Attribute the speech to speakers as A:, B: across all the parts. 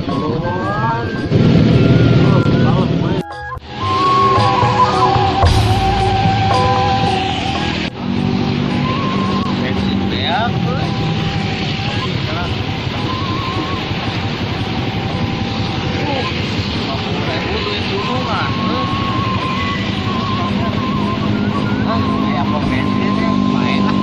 A: Turun. Oh, salah, main. Bensin beak euy. 50.000 duit gunungan euy. Ah, kayak pom bensin ya, main lah.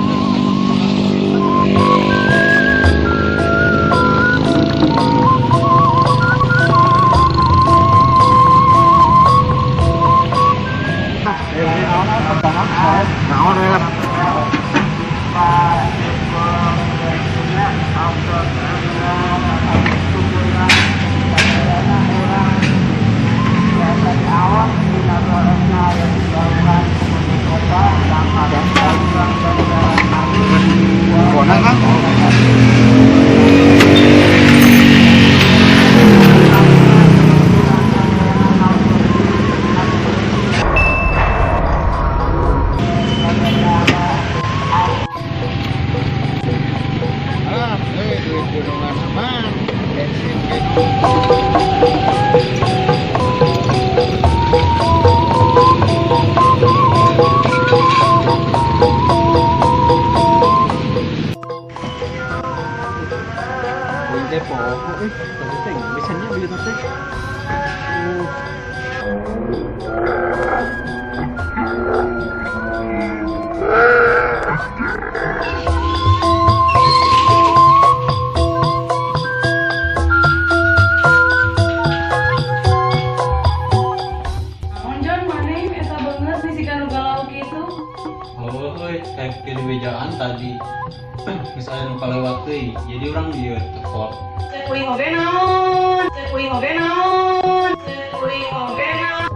A: Naon we lah. Kona kan? Ah, duit gunungan aman, bensin gitu. Uing teh poho euy, tadi teh geus nya duit teh.
B: Onjon mana eta banget nih si nu galau gitu.
C: Oh, euy, kayak di bejaan tadi. Misalnya nu kalewat deui, jadi urang dieu tekor.
B: Cek uing oge naon? Cek uing oge naon? Cek uing oge naon?